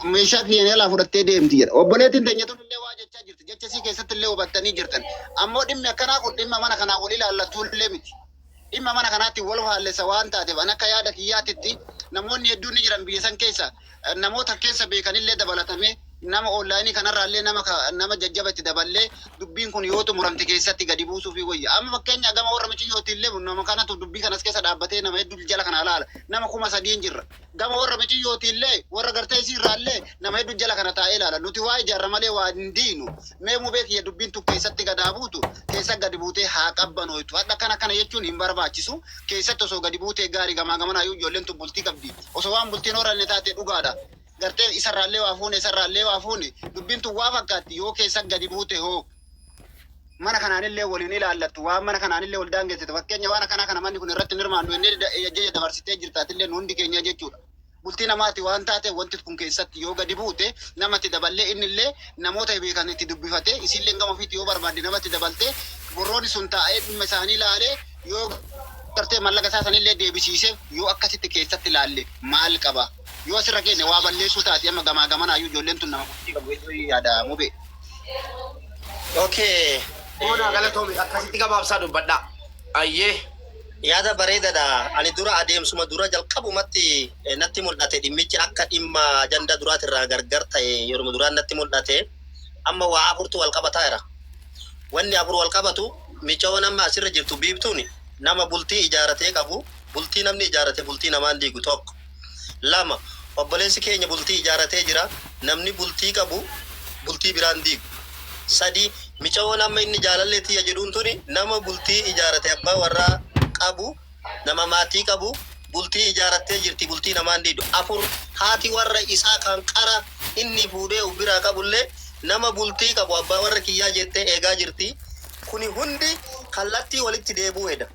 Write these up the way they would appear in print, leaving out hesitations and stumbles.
Meeshaa kiyya na jalaa fudhattee deemti jedha. Obboleettiin teenya tun illee waa jechaa jirti. Jecha isii keessatti illee hubattanii jirtan. Ammoo dhimmi akkanaa kun dhimma mana kanaa wal ilaallattuu illee miti. Dhimma mana kanaatti wal faallessa waan taateef an akka yaada kiyyaatitti namoonni hedduun ni jiran biyya san keessa namoota keessa beekanillee dabalatamee nama onlaayinii kanarraallee nama nama jajjaba itti daballee dubbiin kun yoo xumuramte keessatti gadi buusuufii wayya. Amma fakkeenya gama warra miciyyooti illee nama kanatu dubbii kanas keessa dhaabbatee nama hedduu jala kana laala. Nama 3000 jirra. Gama warra miciyyooti illee warra gartee isii irraa illee nama hedduu jala kana taa'ee ilaala. Nuti waa ijaarra malee waa hin diignu. Mee mubee kiyya dubbiin tun keessatti gad haa buutu, keessa gadi buutee haa qabbanooytu. Hadha akkana akkana jechuun hin barbaachisu. Keessatti osoo gadi buutee gaari gamaa gamanaayyuu ijoolleen tun bultii qabdi. Osoo waan bultii hin horanne taate dhugaadha. Gartee isarraallee waa fuune isarraallee waa fuune dubbiin tun waa fakkaatti yoo keessa gadi buute hoo. Mana kanaanillee wal hin ilaallattu waan mana kanaanillee wal daangessitu fakkeenya waan akkanaa kana manni kun irratti hin hirmaannu jennee ajaja dabarsitee jirta atillee nu hundi keenya jechuudha. Bultii namaati waan taateef wanti kun keessatti yoo gadi buute namatti daballee innillee namoota beekan itti dubbifatee isiilleen gama ofiitti yoo barbaadde namatti dabaltee borroonni sun taa'ee dhimma isaanii laalee yoo gartee mallaqa isaa sanillee deebisiisee yoo akkasitti keessatti laalle maal qaba yoo asirra keenne waa balleessuu taati amma gamaa gamanaayyuu ijoolleen tun nama bultii qabu jechuu yaada mubee. Okay. Boonaa galatoomi akkasitti gabaabsaa dubbadhaa. Ayyee. Yaada bareedadha. Ani dura adeemsuma dura jalqabumatti natti mul'ate dhimmichi akka dhimma ajandaa duraatirraa gargar ta'e yeruma duraan natti mul'ate. Amma waa afurtu wal qabataa jira. Wanni afur wal qabatu micawoon amma asirra jirtu biiftuun nama bultii ijaaratee qabu bultii namni ijaarate bultii namaan diigu tokko. 2, Obboleessi keenya bultii ijaaratee jira, namni bultii qabu bultii biraa hin diigu. 3, Micawoon amma inni jaalallee tiyya jedhuun tuni nama bultii ijaarate abbaa warraa qabu, nama maatii qabu, bultii ijaarattee jirti bultii namaa hin diigdu. 4, Haati warra isaa kan qara inni fuudhee uf biraa qabullee nama bultii qabu abbaa warra kiyyaa jettee eegaa jirti. Kuni hundi kallattii walitti deebi'uu heda.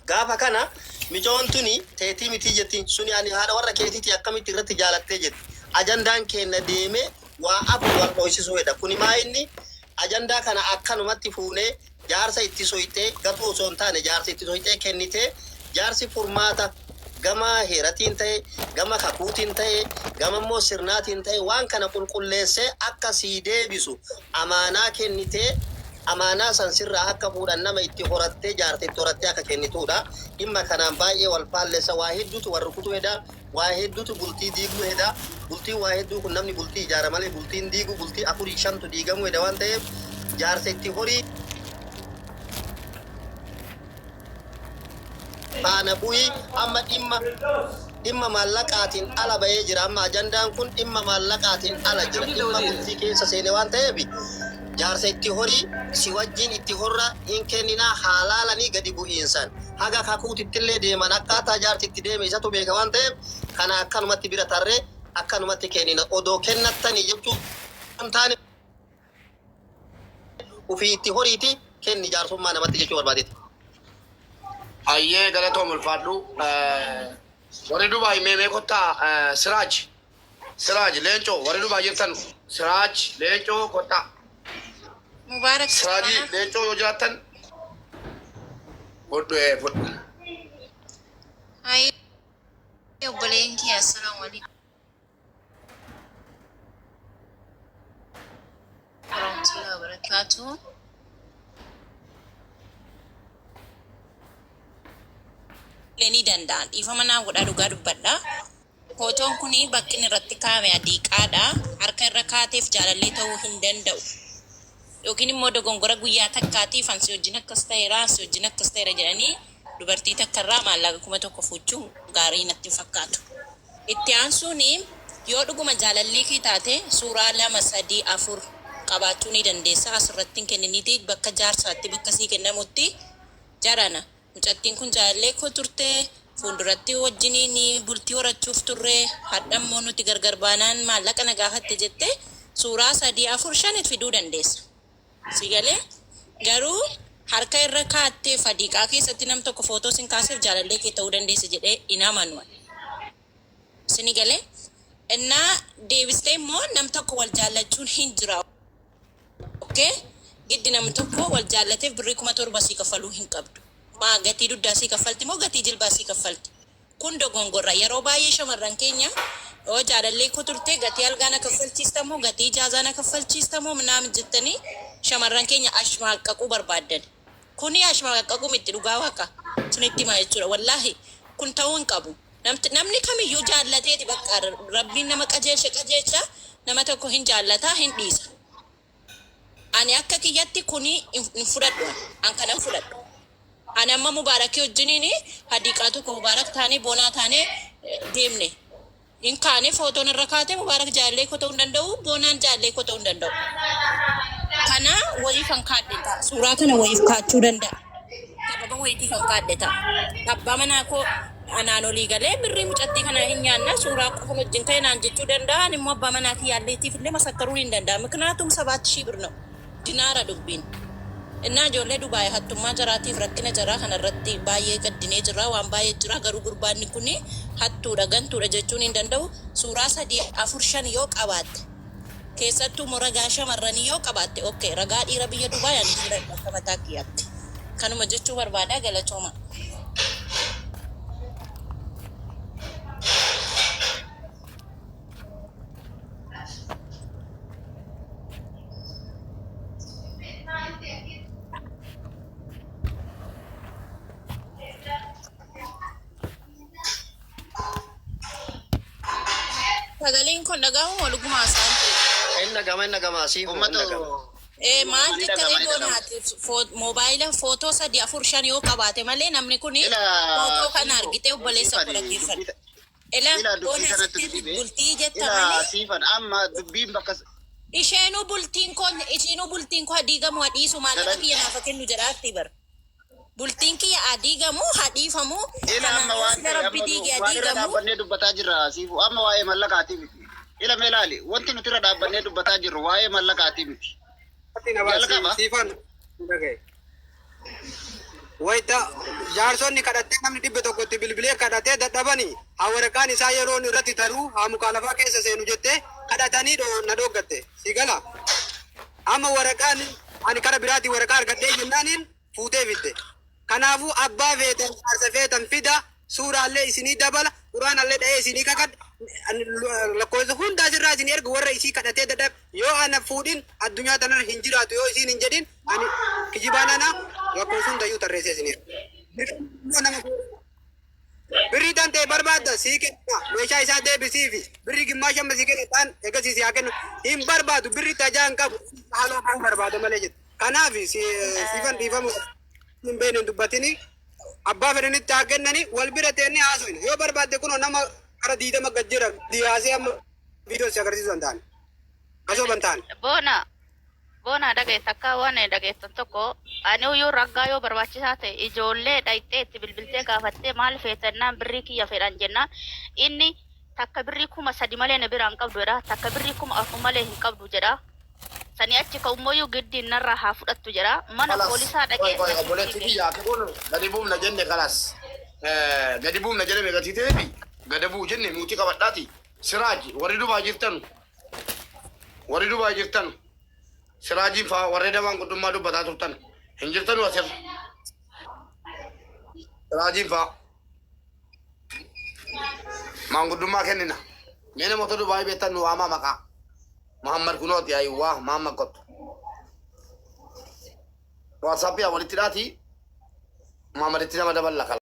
Gaafa kana micayoon tuni teetii mitii jettiin suni ani haadha warra keetiitii akkamitti irratti jaalattee jetti. Ajandaan keenna deemee waa afur wal dhooysisuu heda. Kuni maa inni ajandaa kana akkanumatti fuunee jaarsa itti soyxee gatuu osoo hin taane jaarsa itti soyxee kennitee jaarsi furmaata gama heeratiin ta'e gama kakuutiin ta'e gama immoo sirnaatiin ta'e waan kana qulqulleessee akka sii deebisu amaanaa kennitee amaanaa san sirraa akka fuudhan nama itti horattee jaarsa itti horattee akka kennituudha. Dhimma kanaan baay'ee wal faallessa. Waa hedduutu wal rukutuu heda. Waa hedduutu bultii diiguu heda. Bultiin waa hedduu kun namni bultii ijaara malee bultii hin diigu. Bultii afurii shantu diigamuu heda waan ta'eef jaarsa itti horii faana bu'i. Amma dhimma dhimma maallaqaatiin ala ba'ee jira. Amma ajandaan kun dhimma maallaqaatiin ala jira. Dhimma bultii keessa seene waan ta'eef jaarsa itti horii si wajjin itti horra hin kenninaa haa laalanii gadi bu'iinsan haga kakuutittillee deeman akkaataa jaarsi itti deeme isatu beeka waan ta'eef kana akkanumatti bira tarree akkanumatti kennina odoo kennattanii jechuu hin taane ufii itti horiiti kenni jaarsummaa namatti jechuu barbaadeeti. Ayyee galatoom ulfaadhu. Warri Dubaay mee mee kottaa Siraaj Siraaj Leencoo warri Dubaay jirtan Siraaj Leencoo kottaa. Mubaarak Siraajii Sulxaanaa. Leencoo yoo jiraattan fudhu fudhu. Hayyee obboleen kiyya assalaamu alaikum warahmatullahi wabarakatuh. Illee ni danda'an dhiifama naa godhaa dhugaa dubbadha. Footoon kun bakki inni irratti kaa'ame adiiqaadha. Harka irra kaateef jaalallee ta'uu hin danda'u. Yookiin immoo dogongora guyyaa takkaatiif an si wajjin akkas ta'eera, an si wajjin akkas ta'eera jedhanii dubartii takka irraa maallaqa 1000 fuuchuun gaarii natti hin fakkaatu. Itti aansuun yoo dhuguma jaalallii kee taate suuraa 2, 3, 4 qabaachuu ni dandeessa. Asirratti hin kenniniitii bakka jaarsaatti bakka sii kennamutti jarana Mucattiin kun jaalallee koo turte, fuulduratti wajjiniin bultii horachuuf turre, hadha immoo nuti gargar baanaan maallaqa na gaafatte jettee suuraa 3, 4, 5 fiduu dandeessa. Si galee? Garuu harka irra kaattee fadiiqaa keessatti nam tokko footoo sin kaaseef jaalallee kee ta'uu dandeessa jedhee hin amanu ani. Sini galee? Innaa deebistee immoo nam tokko wal jaallachuun hin jira. Ok giddi namni tokko wal jaallateef birrii 7000 sii kaffaluu hin qabdu. Maa gatii dugdaa sii kaffalti moo gatii jilbaa sii kaffalti? Kun dogongorra. Yeroo baay'ee shamarran keenya Yoo jaalallee koo turte gatii algaa na kaffalchiistamoo gatii ijaazaa na kaffalchiistamoo minaamin jettanii shamarran keenya ashmaaqqaquu barbaaddan. Kuni ashmaaqqaquu miti dhugaa waaqa sinitti himaa jechuudha. Wallaahi kun ta'uu hin qabu. Namni kamiyyuu jaallateeti bakka rabbiin nama qajeelche qajeelcha nama tokko hin jaallataa hin dhiisa. Ani akka kiyyatti kuni hin fudhadhu an. An kana hin fudhadhu. Ani amma Mubaarakii wajjiniin hadiiqaa tokko Mubaarak taanee boonaa taanee deemne. Hin kaane footoon irra kaate Mubaarak jaalallee koo ta'uu hin danda'u boonaan jaalallee koo ta'uu hin danda'u. Kana wayiif kan kaadhe ta'a. Suuraa kana wayiif kaachuu danda'a. Sababa wayiitiif kan kaadhe ta'a. Abbaa manaa koo anaan olii galee birrii mucattii kanaa hin nyaanna suuraa qofa wajjin ka'e naan jechuu danda'a. Ani immoo abbaa manaa kiyyaalleetiif illee masakkaruu hin danda'a. Miknaatum sabaatti shii bir ነው. Dinaara dubbiin. Innaa ijoollee Dubaay hattummaa jaraatiif rakkina jaraa kana irratti baay'ee gaddinee jirra. Waan baay'ee jira. Garuu gurbaanni kun hattuudha gantuudha jechuun hin danda'u. Suuraa sadii afur shan yoo qabaatte keessattuu immoo ragaa shamarranii yoo qabaatte okay ragaa dhiira biyya Dubaay ani fudhadhu akka mataa kiyyaatti. Kanuma jechuu barbaada galatooma. Sagaleen kun dhagahamu moo dhuguma haasa'an ture? Inni dhagama inni dhagama siifuu inni Uummata dhagama. Maal ni jettanii dhagama ni dhagama. boonaati moobaayila footoo sadii afur shan yoo qabaate malee namni kun Ila footoo kana siifo argitee obboleessa koo siifani dhaggeeffadha. dubbii Ila ila dubbii boona kanatti sitti nu dhibe bultii jetta ila malee siifan amma dubbiin bakka isheenuu bultiin koo hadiigamu hadhiisu maallaqa daran kiyya naafa kennu jedhaatti bar. Bultiin kiyya hadiigamu hadhiifamu ila amma kanaan waan sila ta'e rabbi amma nu diige waan irra hadiigamu. dhaabbannee dubbataa jirra siifu amma waa'ee mallaqaatii miti. Ila mee ilaali wanti nuti irra dhaabbannee dubbataa jirru waa'ee mallaqaatii miti. Ati na baasi Jalqaba siifan dhagaye. Wayita jaarsonni kadhattee namni 100tti bilbilee kadhatee dadhabanii haa waraqaan isaa yeroo inni irratti taruu haa mukaalafaa keessa seenu jettee kadhatanii na dhooggatte. Si gala. Amma waraqaan ani kara biraatii waraqaa argadhee jennaaniin fuutee fidde. Kanaafuu abbaa feetan jaarsa feetan fida suuraallee isinii dabala quraanallee dha'ee isinii kakadha lakkoofsa hunda asirraa isinii erga warra isii kadhatee dadhab yoo ana fuudhin addunyaa tanarra hin jiraatu yoo isiin hin jedhin ani kijibaan ana lakkoofsa hundayyuu tarreessee isinii erga. Nama birrii tan ta'e barbaadda sii kenna meeshaa isaa deebisiifi birrii gimmaasha amma sii kenna ta'an egasii si haa kennu hin barbaadu birrii tajaa hin qabu haaloo kan barbaada malee jedhu. Kanaaf siifan dhiifamu hin beekne hin dubbatini abbaa fedhanitti haa kennani wal bira teennee haasofne yoo barbaadde kunoo nama kara 20 gad jira dhiyaasee amma viidiyoo si agarsiisuu danda'an. Asoo bantaan. Boona boona dhageessa akka waan dhageessan tokko ani uyyuu raggaa yoo barbaachisaa ta'e ijoollee dhayxee itti bilbiltee gaafattee maal feetannaan birrii kiyya fedhan jennaan inni takka birrii 3000 malee na biraan qabdu jedha takka birrii 4000 malee hin qabdu jedha sanii achi ka'ummoyyuu giddiin narraa haa fudhattu jedha mana Kalas. poolisaa Qoy dhaqee qoy achitti obboleetti hime. kiyya akka kun gadi buufna jenne kalas. Gadi buufna jedhame gatii ta'eefi gada bu'u jenne muutii qabadhaati. Siraaj warri dubaa jirtan warri dubaa jirtan Siraajiin faa warri damaan guddummaa dubbataa turtan hin jirtanu asirra. Siraajiin faa maanguddummaa kennina. Mee namoota Dubaayii beektan nu waamaa maqaa. Muhammad kunooti ayiwaa Muhammad kottu. WhatsAppii walitti dhaatii Muhammaditti nama daballa kala.